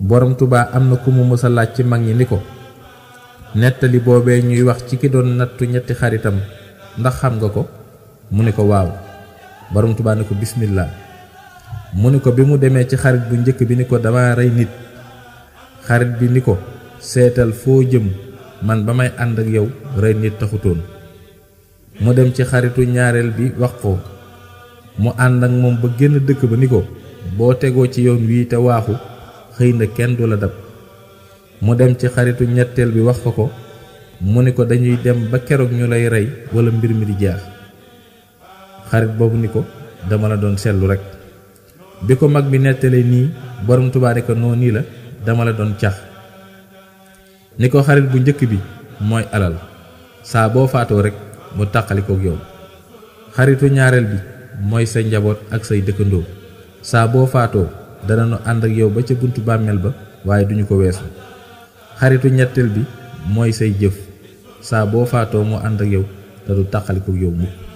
borom Tuubaa am na ku mu mësa laaj ci mag ñi ni ko nettali boobee ñuy wax ci ki doon nattu ñetti xaritam ndax xam nga ko mu ni ko waaw. borom Tuubaa ni ko bismillah. mu ni ko bi mu demee ci xarit bu njëkk bi ni ko dama rey nit, xarit bi ni ko seetal foo jëm, man ba may ànd ak yow rey nit taxutoon. mu dem ci xaritu ñaareel bi wax ko, mu ànd ak moom ba génn dëkk ba ni ko boo tegoo ci yoon wii te waaxu xëy na kenn du la dab. mu dem ci xaritu ñetteel bi wax ko mu ni ko dañuy dem ba keroog ñu lay rey wala mbir mi di jeex. xarit boobu ni ko dama la doon seetlu rekk. bi ko mag bi nettalee nii borom Tuubaa ni ko noo nii la dama la doon cax. ni ko xarit bu njëkk bi mooy alal, saa boo faatoo rekk mu tàqalikook yow. xaritu ñaareel bi mooy say njaboot ak say dëkkandoo, saa boo faatoo danañu ànd ak yow ba ca buntu bàmmeel ba waaye duñu ko weesu. xaritu ñetteel bi mooy say jëf, saa boo faatoo mu ànd ak yow te du tàqalikook yow mukk.